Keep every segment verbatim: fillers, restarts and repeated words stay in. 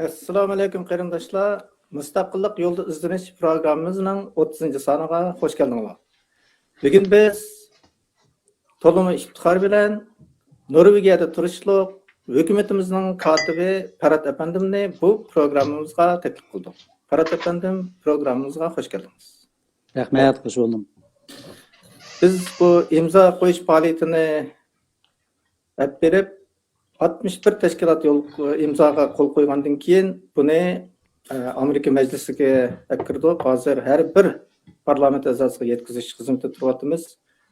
ئەسسالامۇئەلەيكۇم قېرىنداشلار. مۇستەقىللىق يولىدا ئىزدىنىش پروگراممىمىزنىڭ ئوتتۇزىنچى سانىغا خوش كەلدىڭلار. بۈگۈن بىز تولىمۇ ئىپتىخار بىلەن نورۋېگىيەدە تۇرۇشلۇق ھۆكۈمىتىمىزنىڭ كاتىپى پەرھات ئەپەندىمنى بۇ پروگراممىمىزغا تەكلىپ قىلدۇق. پەرھات ئەپەندىم، پروگراممىمىزغا خوش كەلدىڭىز. رەھمەت، خوش بولدۇم. بىز بۇ ئىمزا قويۇش پائالىيىتىنى ئەپ بېرىپ، ئاتمىش بىر تەشكىلات يول ئىمزاغا قول قويغاندىن كېيىن، بۇنى ئە، ئامېرىكا مەجلىسىگە ئەپ كىردۇق. ھازىر ھەر بىر پارلامېنت ئەزاسىغا يەتكۈزۈش خىزمىتىدە تۇرۇۋاتىمىز.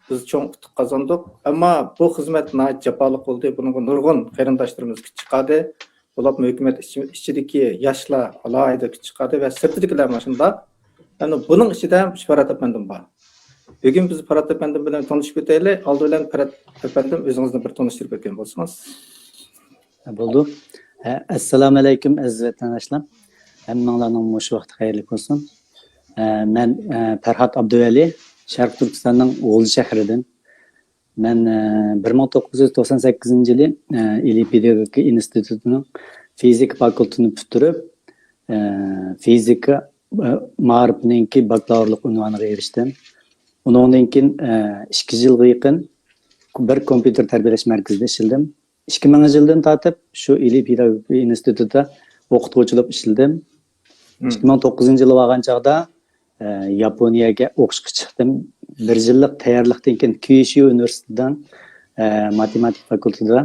بىز چوڭ ئۇتۇق قازاندۇق. ئەمما بۇ خىزمەت ناھايىتى جاپالىق بولدى. بۇنىڭغا نۇرغۇن قېرىنداشلىرىمىز كۈچ چىقاردى. بولۇپمۇ ھۆكۈمەت ئىچى-، ئىچىدىكى ياشلار ئالاھىدە كۈچ چىقاردى ۋە سىرتىدىكىلەر مۇشۇنداق. ئەنە بۇنىڭ ئىچىدە مۇشۇ پەرھات ئەپەندىم بار. بۈگۈن بىز پەرھات ئەپەندىم بىلەن تونۇشۇپ ئۆتەيلى. ئالدى بىلەن پەرھات ئەپەندىم، ئۆزىڭىزنى بىر تونۇشتۇرۇپ ئۆتكەن بولسىڭىز. بولدى. ئە، ئەسسالامۇ ئەلەيكۇم، ئەزىز ۋەتەنداشلار. ھەممىڭلارنىڭ مۇشۇ ۋاقتى خەيرلىك بولسۇن. ئە، مەن، ئە، پەرھات ئابدۇۋەلى، شەرقىي تۈركىستاننىڭ غۇلجا شەھىرىدىن. مەن، ئە، بىر مىڭ توققۇز يۈز توقسان سەككىزىنچى يىلى، ئە، ئىلى پېداگوگىكا ئىنستىتۇتىنىڭ فىزىكا فاكۇلتېتىنى پۈتتۈرۈپ، ئە، فىزىكا، ئە، مائارىپىنىڭكى باكلاۋۇرلۇق ئۇنۋانىغا ئېرىشتىم. ئۇنىڭدىن كېيىن، ئە، ئىككى يىلغا يېقىن بىر كومپيۇتېر تەربىيەلەش مەركىزىدە ئىشلىدىم. ئىككى مىڭىنچى يىلدىن تارتىپ شۇ ئىلى پېداگوگىكا ئىنستىتۇتىدا ئوقۇتقۇچى بولۇپ ئىشلىدىم. ئىككى مىڭ توققۇزىنچى يىلى بارغان چاغدا، ئە، ياپونىيەگە ئوقۇشقا چىقتىم. بىر يىللىق تەييارلىقتىن كېيىن كيۇشۇ ئۇنىۋېرسىتېتىنىڭ، ئە، ماتېماتىكا فاكۇلتېتىدا،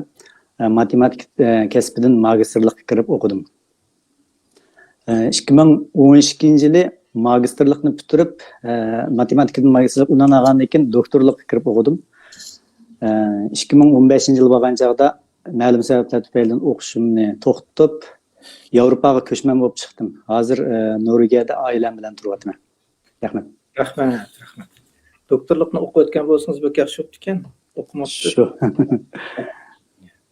ئە، ماتېماتىكا، ئە، كەسپىدىن ماگىستىرلىققا كىرىپ ئوقۇدۇم. ئىككى مىڭ ئون ئىككىنچى يىلى ماگىستىرلىقنى پۈتتۈرۈپ، ماتېماتىكىدىن ماگىستىرلىق ئۇنۋان ئالغاندىن كېيىن دوكتورلۇققا كىرىپ ئوقۇدۇم. ئىككى مىڭ ئون بەشىنچى يىلى بارغان چاغدا مەلۇم سەۋەبلەر تۈپەيلىدىن ئوقۇشۇمنى توختىتىپ، ياۋروپاغا كۆچمەن بولۇپ چىقتىم. ھازىر نورۋېگىيەدە ئائىلەم بىلەن تۇرۇۋاتىمەن. رەھمەت. رەھمەت، رەھمەت. دوكتورلۇقنى ئوقۇۋەتكەن بولسىڭىز بەك ياخشى بوپتىكەن. ئوقۇماپتۇ. شۇ.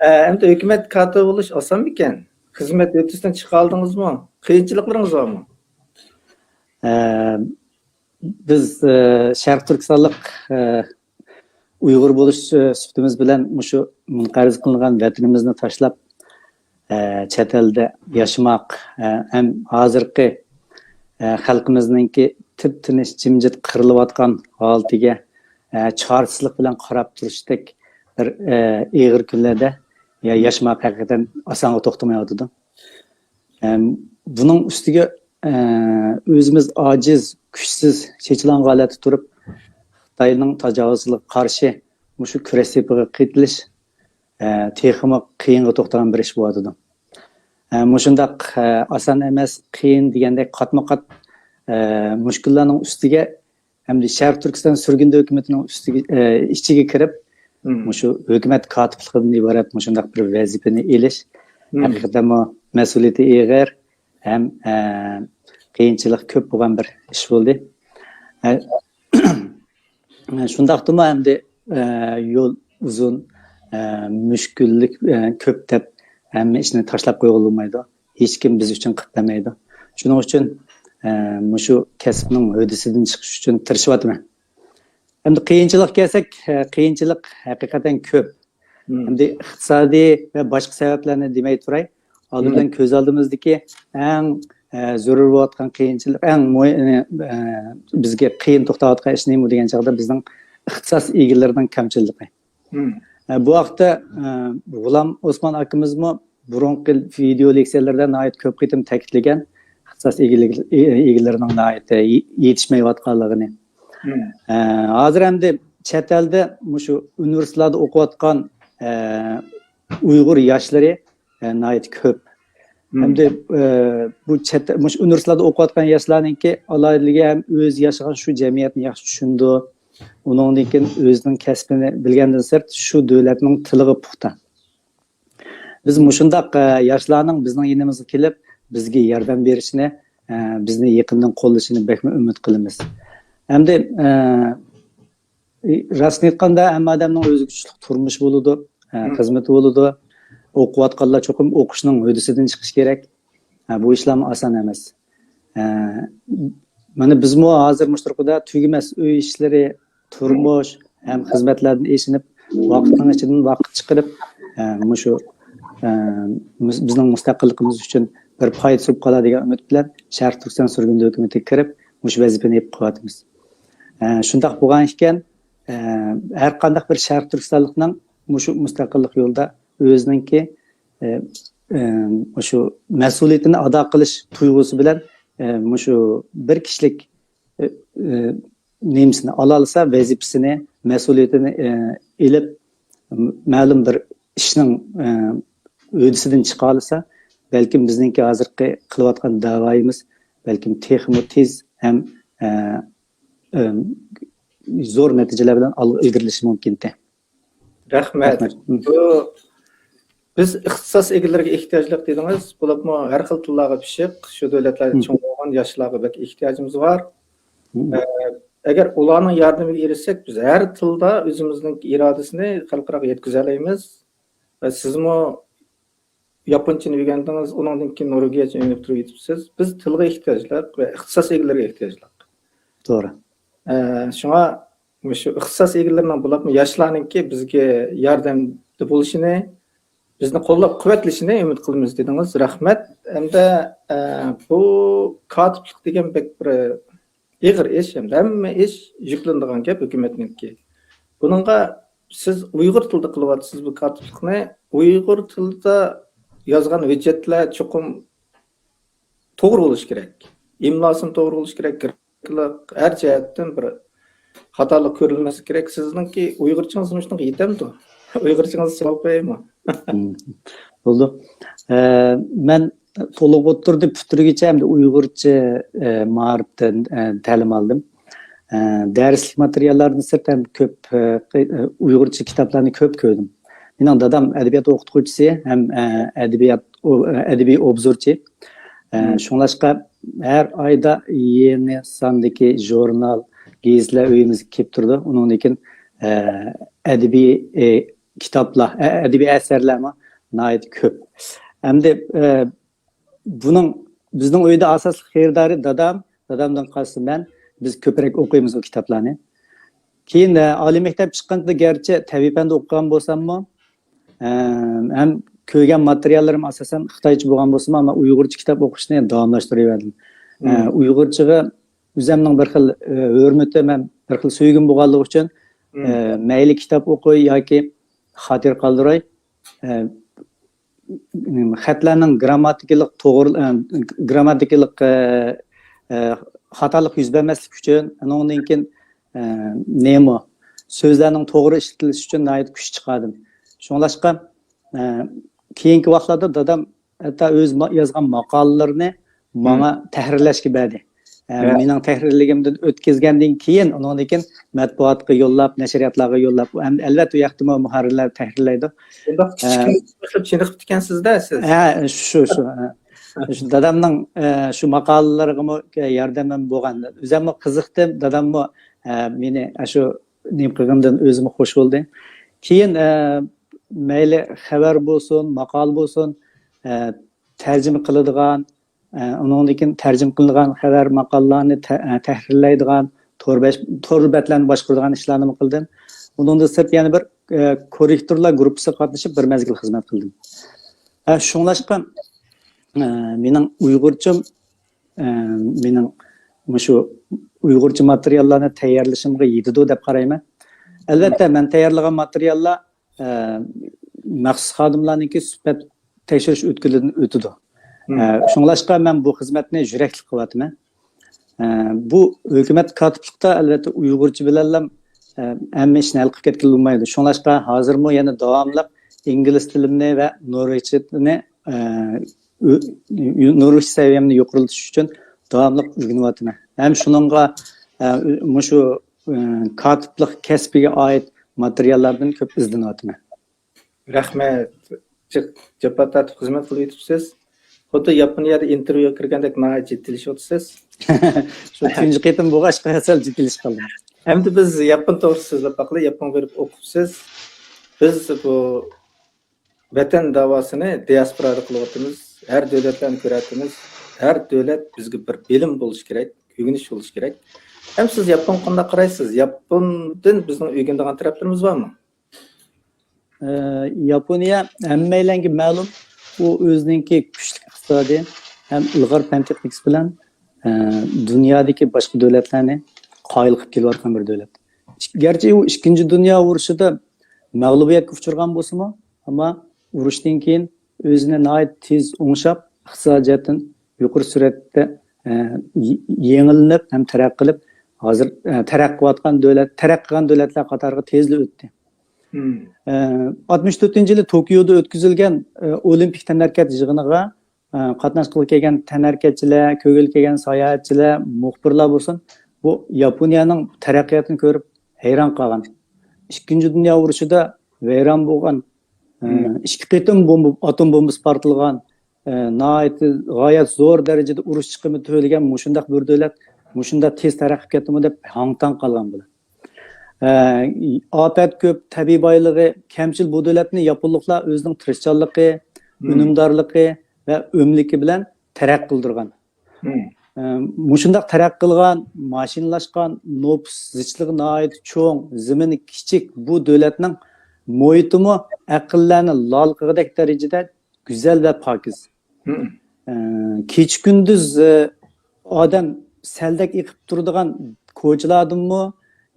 ئە، ئەمدى ھۆكۈمەت كاتىپى بولۇش ئاسانمىكەن؟ خىزمەت ھۆددىسىدىن چىقالدىڭىزمۇ؟ قىيىنچىلىقلىرىڭىز بارمۇ؟ ئە، بىز، ئە، شەرقىي تۈركىستانلىق، ئە، ئۇيغۇر بولۇش، ئە، سۈپىتىمىز بىلەن مۇشۇ مۇنقەرز قىلىنغان ۋەتىنىمىزنى تاشلاپ، ئە، چەت ئەلدە ياشىماق، ئە، ھەم ھازىرقى، ئە، خەلقىمىزنىڭكى تىپ-تىنچ، جىمجىت قىرىلىۋاتقان ھالىتىگە، ئە، چارىسىزلىق بىلەن قاراپ تۇرۇشتەك بىر، ئە، ئېغىر كۈنلەردە يا-، ياشىماق ھەقىقەتەن ئاسانغا توختىمايۋاتىدۇ. ئەم، بۇنىڭ ئۈستىگە، ئە، ئۆزىمىز ئاجىز، كۈچسىز، چېچىلغان ھالەتتە تۇرۇپ، خىتاينىڭ تاجاۋۇزچىلىقىغا قارشى مۇشۇ كۈرەش سېپىغا قېتىلىش، ئە، تېخىمۇ قىيىنغا توختىغان بىر ئىش بولۇۋاتىدۇ. ئە، مۇشۇنداق، ئە، ئاسان ئەمەس، قىيىن دېگەندەك قاتمۇ قات، ئە، مۇشكۇللارنىڭ ئۈستىگە ھەمدە شەرقىي تۈركىستان سۈرگۈندە ھۆكۈمىتىنىڭ ئۈستىگە، ئە، ئىچىگە كىرىپ، مۇشۇ ھۆكۈمەت كاتىپلىقىدىن ئىبارەت مۇشۇنداق بىر ۋەزىپىنى ئېلىش ھەقىقەتەنمۇ مەسئۇلىيىتى ئېغىر ھەم، ئە، قىيىنچىلىقى كۆپ بولغان بىر ئىش بولدى. ئە، شۇنداقتىمۇ ئەمدى، ئە، يول ئۇزۇن، ئە، مۈشكۈللۈك، ئە، كۆپ دەپ ھەممە ئىشنى تاشلاپ قويغىلى بولمايدۇ. ھېچكىم بىز ئۈچۈن قىلىپ بەرمەيدۇ. شۇنىڭ ئۈچۈن، ئە، مۇشۇ كەسىپنىڭ ھۆددىسىدىن چىقىش ئۈچۈن تىرىشىۋاتىمەن. ئەمدى قىيىنچىلىققا كەلسەك، ئە، قىيىنچىلىق ھەقىقەتەن كۆپ. ئەمدى ئىقتىسادىي ۋە باشقا سەۋەبلەرنى دېمەي تۇراي. ئالدى بىلەن كۆز ئالدىمىزدىكى ئەڭ، ئە، زۆرۈر بولۇۋاتقان قىيىنچىلىق، ئەڭ مۇ-، ئە، بىزگە قىيىن توختاۋاتقان ئىش نېمە دېگەن چاغدا بىزنىڭ ئىختىساس ئىگىلىرىنىڭ كەمچىلىكى. ئە، بۇ ھەقتە، ئە، غۇلام ئوسمان ئاكىمىزمۇ بۇرۇنقى ۋىدېئو لېكسىيەلىرىدە ناھايىتى كۆپ قېتىم تەكىتلىگەن ئىختىساس ئىگىلىك-، ئىگىلىرىنىڭ ناھايىتى يېتىشمەيۋاتقانلىقىنى. ئە، ھازىر ئەمدى چەت ئەلدە مۇشۇ ئۇنىۋېرسىتېتلاردا ئوقۇۋاتقان، ئە، ئۇيغۇر ياشلىرى، ئە، ناھايىتى كۆپ. ئەمدى، ئە، بۇ چەت، مۇشۇ ئۇنىۋېرسىتېتلاردا ئوقۇۋاتقان ياشلارنىڭكى ئالاھىدىلىكى ھەم ئۆزى ياشىغان شۇ جەمئىيەتنى ياخشى چۈشىنىدۇ. ئۇنىڭدىن كېيىن ئۆزىنىڭ كەسپىنى بىلگەندىن سىرت شۇ دۆلەتنىڭ تىلىغا پۇختا. بىز مۇشۇنداق، ئە، ياشلارنىڭ بىزنىڭ يېنىمىزغا كېلىپ، بىزگە ياردەم بېرىشىنى، ئە، بىزنى يېقىندىن قوللىشىنى بەكمۇ ئۈمىد قىلىمىز. ئەمدى، ئە، راستىنى ئېيتقاندا، ھەممە ئادەمنىڭ ئۆزىگە چۈشلۈك تۇرمۇشى بولىدۇ، ئە، خىزمىتى بولىدۇ. ئوقۇۋاتقانلار چوقۇم ئوقۇشنىڭ ھۆددىسىدىن چىقىشى كېرەك. ئە، بۇ ئىشلارمۇ ئاسان ئەمەس. ئە، مانا بىزمۇ ھازىر مۇشۇ تۇرقىدا تۈگىمەس ئۆي ئىشلىرى، تۇرمۇش ھەم خىزمەتلەردىن ئېچىنىپ، ۋاقىتنىڭ ئىچىدىن ۋاقىت چىقىرىپ، ئە، مۇشۇ، ئە، مۇس-، بىزنىڭ مۇستەقىللىقىمىز ئۈچۈن بىر پايدىسى بولۇپ قالار دېگەن ئۈمىد بىلەن شەرقىي تۈركىستان سۈرگۈندە ھۆكۈمىتىگە كىرىپ، مۇشۇ ۋەزىپىنى ئېلىپ قىلىۋاتىمىز. ئە، شۇنداق بولغان ئىكەن، ئە، ھەر قانداق بىر شەرقىي تۈركىستانلىقنىڭ مۇشۇ مۇستەقىللىق يولىدا ئۆزىنىڭكى، ئە، ئە، مۇشۇ مەسئۇلىيىتىنى ئادا قىلىش تۇيغۇسى بىلەن، ئە، مۇشۇ بىر كىشىلىك، ئە، ئە، نېمىسىنى ئالالىسا، ۋەزىپىسىنى، مەسئۇلىيىتىنى، ئە، ئېلىپ، مەلۇم بىر ئىشنىڭ، ئە، ھۆددىسىدىن چىقالىسا، بەلكىم بىزنىڭكى ھازىرقى قىلىۋاتقان دەۋايىمىز بەلكىم تېخىمۇ تېز ھەم، ئە، ئە، زور نەتىجىلەر بىلەن ئالغا ئىلگىرىلىشى مۇمكىنتى. رەھمەت. رەھمەت. بۇ بىز ئىختىساس ئىگىلىرىگە ئېھتىياجلىق دېدىڭىز، بولۇپمۇ ھەر خىل تىللارغا پىشىق، شۇ دۆلەتلەردە چوڭ بولغان ياشلارغا بەك ئېھتىياجىمىز بار. ئە، ئەگەر ئۇلارنىڭ ياردىمىگە ئېرىشسەك، بىز ھەر تىلدا ئۆزىمىزنىڭ ئىرادىسىنى خەلقئاراغا يەتكۈزەلەيمىز. ۋە سىزمۇ ياپونچىنى ئۆگەندىڭىز، ئۇنىڭدىن كېيىن نورۋېگىيەچە ئۆگىنىپ تۇرۇۋېتىپسىز. بىز تىلغا ئېھتىياجلىق ۋە ئىختىساس ئىگىلىرىگە ئېھتىياجلىق. توغرا. ئە، شۇڭا مۇشۇ ئىختىساس ئىگىلىرىنىڭ، بولۇپمۇ ياشلارنىڭكى بىزگە ياردەمدە بولۇشىنى، بىزنى قوللاپ قۇۋۋەتلىشىنى ئۈمىد قىلىمىز دېدىڭىز. رەھمەت. ھەمدە، ئە، بۇ كاتىپلىق دېگەن بەك بىر ئېغىر ئىش، ھەمدە ھەممە ئىش يۈكلىنىدىغان گەپ ھۆكۈمەتنىڭكى. بۇنىڭغا سىز ئۇيغۇر تىلىدا قىلىۋاتىسىز بۇ كاتىپلىقنى. ئۇيغۇر تىلىدا يازغان ھۆججەتلەر چوقۇم توغرا بولۇشى كېرەك. ئىملاسىمۇ توغرا بولۇشى كېرەك. گرافىكىلىق، ھەر جەھەتتىن بىر خاتالىق كۆرۈلمەسلىكى كېرەك. سىزنىڭكى ئۇيغۇرچىڭىز مۇشۇنىڭغا يېتەمدۇ؟ ئۇيغۇرچىڭىزنى سوراپ قويايمۇ؟ بولىدۇ. ئە، مەن تولۇق ئوتتۇرىدىن پۈتتۈرگۈچە ھەمدە ئۇيغۇرچە، ئە، مائارىپتىن، ئە، تەلىم ئالدىم. ئە، دەرسلىك ماتېرىياللاردىن سىرت ھەم كۆپ، ئە، ئۇيغۇرچە كىتابلارنى كۆپ كۆردۈم. مېنىڭ دادام ئەدەبىيات ئوقۇتقۇچىسى ھەم، ئە، ئەدەبىيات، ئو-، ئەدەبىي ئوبزورچى. ئە، شۇڭلاشقا ھەر ئايدا يېڭى ساندىكى ژۇرنال، گېزىتلەر ئۆيىمىزگە كېلىپ تۇرىدۇ. ئۇنىڭدىن كېيىن، ئە، ئەدەبىي، ئە، كىتابلار، ئە-، ئەدەبىي ئەسەرلەرمۇ ناھايىتى كۆپ. ئەمدى، ئە، بۇنىڭ، بىزنىڭ ئۆيدە ئاساسلىق خېرىدارى دادام، دادامدىن قالسا مەن، بىز كۆپرەك ئوقۇيمىز ئۇ كىتابلارنى. كېيىن، ئە، ئالىي مەكتەپ چىققاندا گەرچە تەبىئىي پەندە ئوقۇغان بولساممۇ، ئە، ھەم كۆرگەن ماتېرىياللىرىم ئاساسەن خىتايچە بولغان بولسىمۇ، ئەمما ئۇيغۇرچە كىتاب ئوقۇشنى داۋاملاشتۇرۇۋەردىم. ئە، ئۇيغۇرچىغا ئۆزەمنىڭ بىر خىل، ئە، ھۆرمىتىم ھەم بىر خىل سۆيگۈم بولغانلىقى ئۈچۈن، ئە، مەيلى كىتاب ئوقۇي ياكى خاتىرە قالدۇراي، ئە، خەتلەرنىڭ گىرامماتىكىلىق توغرا، ئە، گىرامماتىكىلىق، ئە، ئە، خاتالىق يۈز بەرمەسلىك ئۈچۈن، ئۇنىڭدىن كېيىن، ئە، نېمە، سۆزلەرنىڭ توغرا ئىشلىتىلىشى ئۈچۈن ناھايىتى كۈچ چىقاردىم. شۇڭلاشقا، ئە، كېيىنكى ۋاقىتلاردا دادام ھەتتا ئۆزى ما-، يازغان ماقالىلىرىنى ماڭا تەھرىرلەشكە بەردى. ئە، مېنىڭ تەھرىرلىكىمدىن ئۆتكۈزگەندىن كېيىن، ئۇنىڭدىن كېيىن مەتبۇئاتقا يوللاپ، نەشرىياتلارغا يوللاپ، ئەم-، ئەلۋەتتە، ئۇ ياقتىمۇ مۇھەررىرلەر تەھرىرلەيدۇ. شۇنداق ئە، كىچىك باشلاپ چېنىقىپتىكەنسىز-دە سىز. ھە، شۇ، شۇ، ھە. شۇ دادامنىڭ، ئە، شۇ ماقالىلىرىغىمۇ ياردىمىم بولغان. ئۆزۈممۇ قىزىقتىم، داداممۇ، ئە، مېنى، ئە، شۇ نېمە قىلغىنىدىن ئۆزىمۇ خوش بولدى. كېيىن، ئە، مەيلى خەۋەر بولسۇن، ماقالە بولسۇن، ئە، تەرجىمە قىلىدىغان، ئە، ئۇنىڭدىن كېيىن تەرجىمە قىلىنغان خەۋەر ماقالىلارنى تە-، ئە، تەھرىرلەيدىغان، تور بەش-، تور بەتلەرنى باشقۇرىدىغان ئىشلارنىمۇ قىلدىم. ئۇنىڭدىن سىرت يەنە بىر، ئە، كوررېكتورلار گۇرۇپپىسىغا قاتنىشىپ بىر مەزگىل خىزمەت قىلدىم. ئە، شۇڭلاشقا، ئە، مېنىڭ ئۇيغۇرچىم، ئە، مېنىڭ مۇشۇ ئۇيغۇرچە ماتېرىياللارنى تەييارلىشىمغا يېتىدۇ دەپ قارايمەن. ئەلۋەتتە، مەن تەييارلىغان ماتېرىياللار ئە، مەخسۇس خادىملارنىڭكى سۈپەت تەكشۈرۈش ئۆتكىلىدىن ئۆتىدۇ. ئە، شۇڭلاشقا مەن بۇ خىزمەتنى يۈرەكلىك قىلىۋاتىمەن. ئە، بۇ ھۆكۈمەت كاتىپلىقتا ئەلۋەتتە ئۇيغۇرچە بىلەنلا، ئە، ھەممە ئىشنى ھەل قىلىپ كەتكىلى بولمايدۇ. شۇڭلاشقا ھازىرمۇ يەنە داۋاملىق ئىنگلىز تىلىمنى ۋە نورۋېگچىنى، ئە، ئۆ-، نورۋېگچە سەۋىيەمنى يۇقىرىلىتىش ئۈچۈن داۋاملىق ئۆگىنىۋاتىمەن. ھەم شۇنىڭغا، ئە، مۇشۇ، ئە، كاتىپلىق كەسپىگە ئائىت ماتېرىياللاردىن كۆپ ئىزدىنىۋاتىمەن. رەھمەت. جىق، جاپا تارتىپ خىزمەت قىلىۋېتىپسىز. خۇددى ياپونىيەدە ئىنتېرۋيۇغا كىرگەندەك ناھايىتى جىددىيلىشىۋاتىسىز. شۇ تۇنجى قېتىم بولغاچقا سەل جىددىيلىشىپ قالدىم. ئەمدى بىز ياپون توغرىسىدا سۆزلەپ باقىلى. ياپونغا بېرىپ ئوقۇپسىز. بىز بۇ ۋەتەن داۋاسىنى دىياسپورادا قىلىۋاتىمىز. ھەر دۆلەتلەرنى كۆرۈۋاتىمىز. ھەر دۆلەت بىزگە بىر بىلىم بولۇشى كېرەك، ئۆگىنىش بولۇشى كېرەك. ھەم سىز ياپونغا قانداق قارايسىز؟ ياپوندىن بىزنىڭ ئۆگىنىدىغان تەرەپلىرىمىز بارمۇ؟ ئە، ياپونىيە ھەممەيلەنگە مەلۇم، ئۇ ئۆزىنىڭكى كۈچلۈك ئىقتىسادى، ھەم ئىلغار پەن تېخنىكىسى بىلەن، ئە، دۇنيادىكى باشقا دۆلەتلەرنى قايىل قىلىپ كېلىۋاتقان بىر دۆلەت. گەرچە ئۇ ئىككىنچى دۇنيا ئۇرۇشىدا مەغلۇبىيەتكە ئۇچرىغان بولسىمۇ، ئەمما ئۇرۇشتىن كېيىن ئۆزىنى ناھايىتى تېز ئوڭشاپ، ئىقتىسادىي جەھەتتىن يۇقىرى سۈرئەتتە، ئە، يېڭىلىنىپ ھەم تەرەققىي قىلىپ، ھازىر، ئە، تەرەققىي قىلىۋاتقان دۆلەت، تەرەققىي قىلغان دۆلەتلەر قاتارىغا تېزلا ئۆتتى. ئە، ئاتمىش تۆتىنچى يىلى توكيودا ئۆتكۈزۈلگەن، ئە، ئولىمپىك تەنھەرىكەت يىغىنىغا، ئە، قاتناشقىلى كەلگەن تەنھەرىكەتچىلەر، كۆرگىلى كەلگەن ساياھەتچىلەر، مۇخبىرلار بولسۇن، بۇ ياپونىيەنىڭ تەرەققىياتىنى كۆرۈپ ھەيران قالغان. ئىككىنچى دۇنيا ئۇرۇشىدا ۋەيران بولغان، ئە، ئىككى قېتىم بومبا، ئاتوم بومبىسى پارتلىغان، ئە، ناھايىتى غايەت زور دەرىجىدە ئۇرۇش چىقىمى تۆلىگەن مۇشۇنداق بىر دۆلەت مۇشۇنداق تېز تەرەققىي قىلىپ كەتتىمۇ دەپ ھاڭ-تاڭ قالغان بۇلار. ئە، ئاپەت كۆپ، تەبىئىي بايلىقى كەمچىل بۇ دۆلەتنى ياپونلۇقلار ئۆزىنىڭ تىرىشچانلىقى، ئۈنۈمدارلىقى ۋە ئۆملۈكى بىلەن تەرەققىي قىلدۇرغان. ئە، مۇشۇنداق تەرەققىي قىلغان، ماشىنىلاشقان، نوپۇس زىچلىقى ناھايىتى چوڭ، زېمىنى كىچىك بۇ دۆلەتنىڭ مۇھىتىمۇ ئەقىللەرنى لال قىلغۇدەك دەرىجىدە گۈزەل ۋە پاكىز. ئە، كېچە-كۈندۈز، ئە، ئادەم سەلدەك ئېقىپ تۇرىدىغان كوچىلاردىنمۇ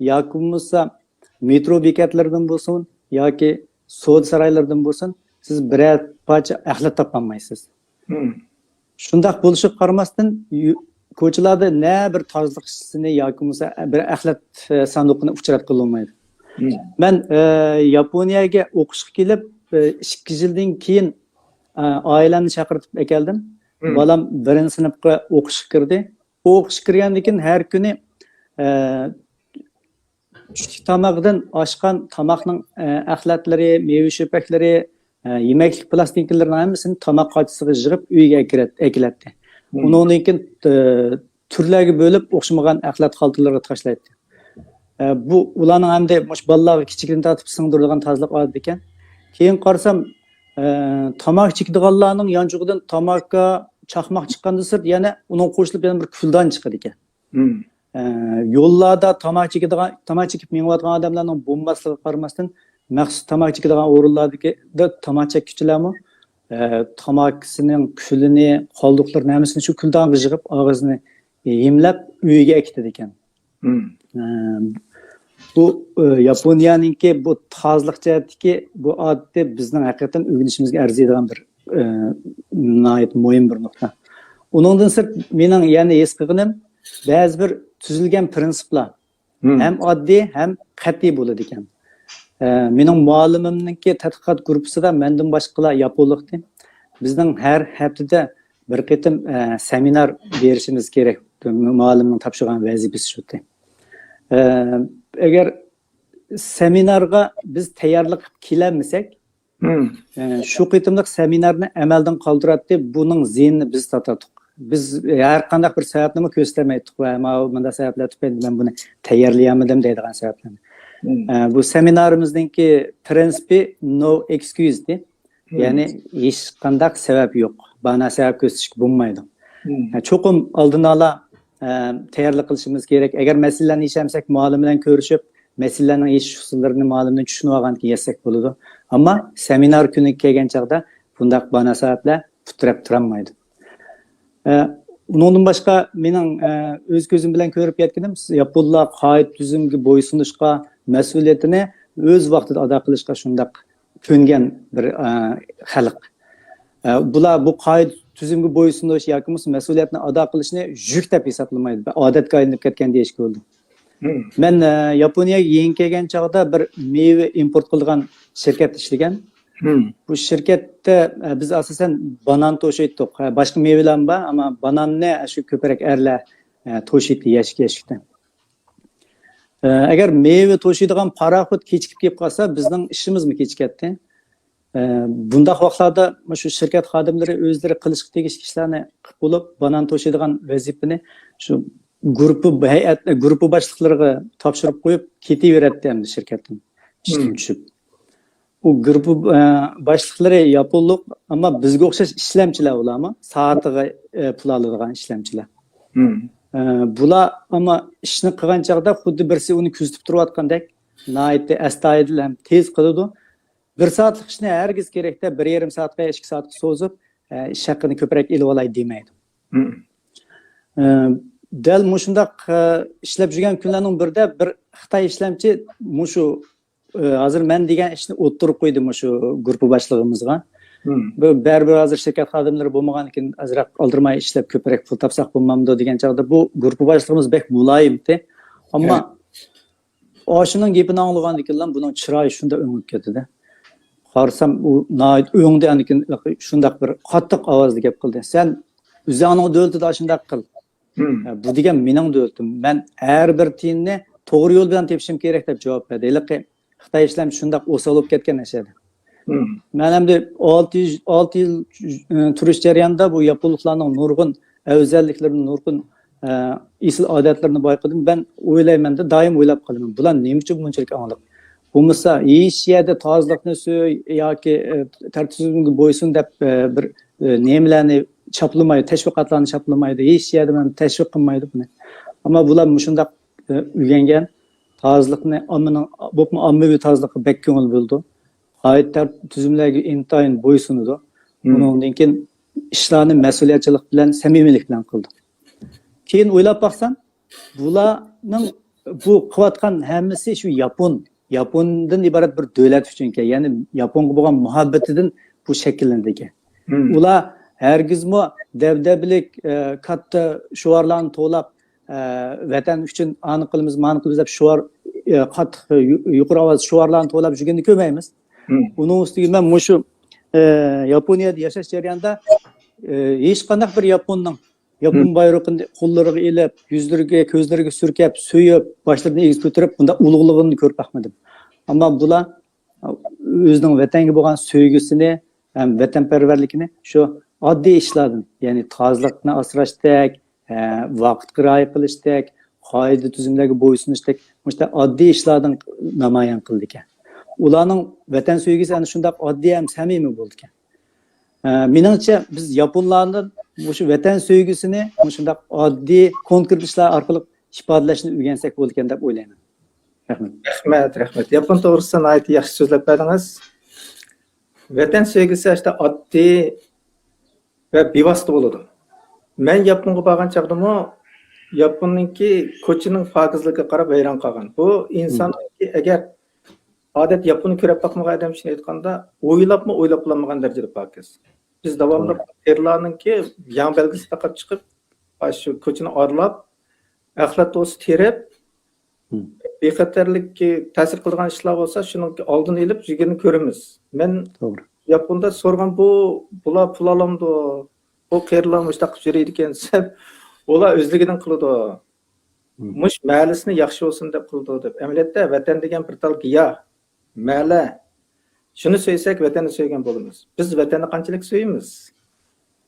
ياكى بولمىسا مېترو بېكەتلىرىدىن بولسۇن ياكى سودا سارايلىرىدىن بولسۇن، سىز بىرەر پارچە ئەخلەت تاپالمايسىز. شۇنداق بولۇشىغا قارىماستىن، يۇ-، كوچىلاردا نە بىر تازىلىق ئىشچىسىنى ياكى بولمىسا بىر ئەخلەت، ئە، ساندۇقىنى ئۇچراتقىلى بولمايدۇ. مەن، ئە، ياپونىيەگە ئوقۇشقا كېلىپ، ئە، ئىككى يىلدىن كېيىن، ئە، ئائىلەمنى چاقىرتىپ ئەكەلدىم. بالام بىرىنچى سىنىپقا ئوقۇشقا كىردى. ئوقۇشقا كىرگەندىن كېيىن ھەر كۈنى، ئە، چۈشلۈك تامىقىدىن ئاشقان تاماقنىڭ، ئە، ئەخلەتلىرى، مېۋە-چۆپەكلىرى، ئە، يېمەكلىك پىلاستىنكىلىرىنىڭ ھەممىسىنى تاماق قاچىسىغا يىغىپ ئۆيگە ئەكىرەت-، ئەكېلەتتى. ئۇنىڭدىن كېيىن، ئە، تۈرلەرگە بۆلۈپ ئوخشىمىغان ئەخلەت خالتىلىرىغا تاشلايتتى. ئە، بۇ ئۇلارنىڭ ئەمدى مۇشۇ بالىلارغا كىچىكىدىن تارتىپ سىڭدۈرىدىغان تازىلىق ئادىتى ئىكەن. كېيىن قارىسام، ئە، تاماكا چېكىدىغانلارنىڭ يانچۇقىدىن تاماكا، چاقماق چىققاندىن سىرت يەنە ئۇنىڭغا قوشۇلۇپ يەنە بىر كۈلدان چىقىدىكەن. ئە، يوللاردا تاماكا چېكىدىغان، تاماكا چېكىپ مېڭىۋاتقان ئادەملەرنىڭ بولماسلىقىغا قارىماستىن، مەخسۇس تاماكا چېكىدىغان ئورۇنلاردىكى تاماكا چەككۈچىلەرمۇ، ئە، تاماكىسىنىڭ كۈلىنى، قالدۇقلىرىنى ھەممىسىنى شۇ كۈلدانغا يىغىپ، ئاغزىنى يېمىلەپ، ئۆيىگە ئەكېتىدىكەن. ئە، بۇ، ئە، ياپونىيەنىڭكى بۇ تازىلىق جەھەتتىكى بۇ ئادىتى بىزنىڭ ھەقىقەتەن ئۆگىنىشىمىزگە ئەرزىيدىغان بىر، ئە، ناھايىتى مۇھىم بىر نۇقتا. ئۇنىڭدىن سىرت، مېنىڭ يەنە ھېس قىلغىنىم، بەزى بىر تۈزۈلگەن پىرىنسىپلار ھەم ئاددىي، ھەم قەتئىي بولىدىكەن. ئە، مېنىڭ مۇئەللىمىمنىڭكى تەتقىقات گۇرۇپپىسىدا مەندىن باشقىلار ياپونلۇقتى. بىزنىڭ ھەر ھەپتىدە بىر قېتىم، ئە، سېمىنار بېرىشىمىز كېرەك. مۇئەللىمنىڭ تاپشۇرغان ۋەزىپىسى شۇتى. ئە، ئەگەر سېمىنارغا بىز تەييارلىق قىلىپ كېلەلمىسەك، ئە، شۇ قېتىملىق سېمىنارنى ئەمەلدىن قالدۇراتتى، بۇنىڭ زىيىنىنى بىز تارتاتتۇق. بىز ھەر قانداق بىر سەۋەبنىمۇ كۆرسىتەلمەيتتۇق ۋە ماۋۇ مۇنداق سەۋەبلەر تۈپەيلىدىن مەن بۇنى تەييارلىيالمىدىم دەيدىغان سەۋەبلەرنى. ئە، بۇ سېمىنارىمىزنىڭكى پىرىنسىپى no excuse دى. يەنى ھېچقانداق سەۋەب يوق. بانا سەۋەب كۆرسىتىشكە بولمايدۇ. ئە، چوقۇم ئالدىن ئالا، ئە، تەييارلىق قىلىشىمىز كېرەك. ئەگەر مەسىلىلەرنى يېشەلمىسەك، مۇئەللىم بىلەن كۆرۈشۈپ، مەسىلىلەرنىڭ يېشىش ئۇسۇللىرىنى مۇئەللىمدىن چۈشىنىۋالغاندىن كېيىن يەتسەك بولىدۇ. ئەمما سېمىنار كۈنىگە كەلگەن چاغدا بۇنداق بانا سەۋەبلەر پۇت تىرەپ تۇرالمايدۇ. ئە، ئۇنىڭدىن باشقا مېنىڭ، ئە، ئۆز كۆزۈم بىلەن كۆرۈپ يەتكىنىم، ياپونلار قائىدە تۈزۈمگە بويسۇنۇشقا، مەسئۇلىيىتىنى ئۆز ۋاقتىدا ئادا قىلىشقا شۇنداق كۆنگەن بىر، ئە، خەلق. ئە، بۇلار بۇ قائىدە تۈزۈمگە بويسۇنۇش ياكى بولمىسا مەسئۇلىيەتنى ئادا قىلىشنى يۈك دەپ ھېسابلىمايدۇ، بىر ئادەتكە ئايلىنىپ كەتكەن دېيىشكە بولىدۇ. مەن، ئە، ياپونىيەگە يېڭى كەلگەن چاغدا بىر مېۋە ئىمپورت قىلىدىغان شىركەتتە ئىشلىگەن. بۇ شىركەتتە، ئە، بىز ئاساسەن بانان توشۇيتتۇق. ئە، باشقا مېۋىلەرمۇ بار، ئەمما باناننى شۇ كۆپرەك ئەرلەر، ئە، توشۇيتتى يەشىك-يەشىكتە. ئە، ئەگەر مېۋە توشۇيدىغان پاراخوت كېچىكىپ كېلىپ قالسا، بىزنىڭ ئىشىمىزمۇ كېچىكەتتى. ئە، بۇنداق ۋاقىتلاردا مۇشۇ شىركەت خادىملىرى ئۆزلىرى قىلىشقا تېگىشلىك ئىشلارنى قىلىپ بولۇپ، بانان توشۇيدىغان ۋەزىپىنى شۇ گۇرۇپپا ھەيئەت، گۇرۇپپا باشلىقلىرىغا تاپشۇرۇپ قويۇپ كېتىۋېرەتتى ئەمدى شىركەتتىن، ئىشتىن چۈشۈپ. ئۇ گۇرۇپپا، ئە، باشلىقلىرى ياپونلۇق، ئەمما بىزگە ئوخشاش ئىشلەمچىلەر ئۇلارمۇ، سائىتىغا، ئە، پۇل ئالىدىغان ئىشلەمچىلەر. ئە، بۇلار ئەمما ئىشنى قىلغان چاغدا خۇددى بىرسى ئۇنى كۆزىتىپ تۇرۇۋاتقاندەك، ناھايىتى ئەستايىدىل ھەم تېز قىلىدۇ. بىر سائەتلىك ئىشنى ھەرگىز كېرەكتە بىر يېرىم سائەتقە يا ئىككى سائەتكە سوزۇپ، ئە، ئىش ھەققىنى كۆپرەك ئېلىۋالاي دېمەيدۇ. مم. ئە، دەل مۇشۇنداق، ئە، ئىشلەپ يۈرگەن كۈنلەرنىڭ بىرىدە بىر خىتاي ئىشلەمچى مۇشۇ، ئە، ھازىر مەن دېگەن ئىشنى ئوتتۇرىغا قويدى مۇشۇ گۇرۇپپا باشلىقىمىزغا. مم. بۇ بەرىبىر ھازىر شىركەت خادىملىرى بولمىغاندىكىن ئازراق ئالدىرىماي ئىشلەپ كۆپرەك پۇل تاپساق بولمامدۇ دېگەن چاغدا بۇ گۇرۇپپا باشلىقىمىز بەك مۇلايىم ئىدى. ئەمما ئاشۇنىڭ گېپىنى ئاڭلىغاندىن كېيىنلا بۇنىڭ چىرايى شۇنداق ئۆڭۈپ كەتتى-دە. قارىسام، ئۇ ناھايىتى ئۆڭدى، ئاندىن كېيىن شۇنداق بىر قاتتىق ئاۋازدا گەپ قىلدى. «سەن ئۆزۈڭنىڭ دۆلىتىدە ئاشۇنداق قىل. مم. بۇ دېگەن مېنىڭ دۆلىتىم. مەن ھەر بىر تىيىننى توغرا يول بىلەن تېپىشىم كېرەك» دەپ جاۋاب بەردى. ھېلىقى خىتاي ئىشلەمچى شۇنداق ئوسال بولۇپ كەتكەن ئەشەدە. مم. مەن ئەمدى ئالتە يىل، ئالتە يىل، ئى، تۇرۇش جەريانىدا بۇ ياپونلۇقلارنىڭ نۇرغۇن ئەۋزەللىكلىرىنى، نۇرغۇن، ئە، ئېسىل ئادەتلىرىنى بايقىدىم. مەن ئويلايمەن-دە، دائىم ئويلاپ قالىمەن، بۇلار نېمە ئۈچۈن بۇنچىلىك ئاڭلىق؟ بولمىسا ھېچ يەردە تازىلىقنى سۆي ياكى، ئە، تەرتىپ-تۈزۈمگە بويسۇن دەپ، ئە، بىر، ئە، نېمىلەرنى چاپلىمايدۇ، تەشۋىقاتلارنى چاپلىمايدۇ، ھېچ يەردە مەن تەشۋىق قىلمايدۇ بۇنى. ئەمما بۇلار مۇشۇنداق، ئە، ئۆگەنگەن، تازىلىقنى ئاممىنىڭ، بولۇپمۇ ئاممىۋى تازىلىققا بەك كۆڭۈل بۆلىدۇ. قائىدە تەرتىپ تۈزۈملەرگە ئىنتايىن بويسۇنىدۇ. مم. ئۇنىڭدىن كېيىن ئىشلارنى مەسئۇلىيەتچىلىك بىلەن، سەمىمىيلىك بىلەن قىلىدۇ. كېيىن ئويلاپ باقسام، بۇلارنىڭ بۇ قىلىۋاتقان ھەممىسى شۇ ياپون، ياپوندىن ئىبارەت بىر دۆلەت ئۈچۈنكەن، يەنى ياپونغا بولغان مۇھەببىتىدىن بۇ شەكىللىنىدىكەن. مم. ئۇلار ھەرگىزمۇ دەبدەبىلىك، ئە، كاتتا شوئارلارنى توۋلاپ، ئە، «ۋەتەن ئۈچۈن ئانى قىلىمىز، مانى قىلىمىز» دەپ شوئار، ئە، قاتتىق يۇ-، يۇقىرى ئاۋاز شوئارلارنى توۋلاپ يۈرگىنىنى كۆرمەيمىز. مم. ئۇنىڭ ئۈستىگە مەن مۇشۇ، ئە، ياپونىيەدە ياشاش جەريانىدا، ئە، ھېچقانداق بىر ياپوننىڭ ياپون مم. بايرىقىنى قوللىرىغا ئېلىپ، يۈزلىرىگە، كۆزلىرىگە سۈركەپ، سۆيۈپ، باشلىرىنى ئېگىز كۆتۈرۈپ، بۇنداق ئۇلۇغلىغىنىنى كۆرۈپ باقمىدىم. ئەمما بۇلار ئۆزىنىڭ ۋەتەنگە بولغان سۆيگۈسىنى ھەم ۋەتەنپەرۋەرلىكىنى شۇ ئاددىي ئىشلاردىن، يەنى تازىلىقنى ئاسراشتەك، ھە، ۋاقىتقا رىئايە قىلىشتەك، قائىدە-تۈزۈملەرگە بويسۇنۇشتەك، مۇشۇنداق ئاددىي ئىشلاردىن نامايان قىلىدىكەن. ئۇلارنىڭ ۋەتەن سۆيگۈسى ئەنە شۇنداق ئاددىي ھەم سەمىمىي بولىدىكەن. ئە، مېنىڭچە، بىز ياپونلاردىن مۇشۇ ۋەتەن سۆيگۈسىنى مۇشۇنداق ئاددىي، كونكرېت ئىشلار ئارقىلىق ئىپادىلەشنى ئۆگەنسەك بولىدىكەن دەپ ئويلايمەن. رەھمەت. رەھمەت، رەھمەت. ياپون توغرىسىدا ناھايىتى ياخشى سۆزلەپ بەردىڭىز. ۋەتەن سۆيگۈسى ئاشۇنداق ئاددىي ۋە بىۋاسىتە بولىدۇ. مەن ياپونغا بارغان چاغدىمۇ ياپوننىڭكى كوچىنىڭ پاكىزلىقىغا قاراپ ھەيران قالغان. بۇ ئىنساننىڭكى، ئەگەر ئادەتتە ياپوننى كۆرۈپ باقمىغان ئادەم ئۈچۈن ئېيتقاندا، ئويلاپمۇ ئويلاپ بولالمىغان دەرىجىدە پاكىز. بىز داۋاملىق توغرا. قېرىلارنىڭكى يەڭ بەلگىسى تاقاپ چىقىپ، شۇ كوچىنى ئارىلاپ، ئەخلەت تولىسى تېرىپ، مم. بىخەتەرلىككە تەسىر قىلىدىغان ئىشلار بولسا، شۇنىڭ ئالدىنى ئېلىپ يۈرگىنىنى كۆرىمىز. مەن توغرا. ياپوندا سورىغان، بۇ، بۇلار پۇل ئالامدۇ؟ بۇ قېرىلار مۇشۇنداق قىلىپ يۈرىدىكەن دېسەم، ئۇلار ئۆزلۈكىدىن قىلىدۇ. مم. مۇشۇ مەلىسىنى ياخشى بولسۇن دەپ قىلىدۇ دەپ. ئەمەلىيەتتە ۋەتەن دېگەن بىر تال گىياھ، مەلە. شۇنى سۆيسەك، ۋەتەننى سۆيگەن بولىمىز. بىز ۋەتەننى قانچىلىك سۆيىمىز؟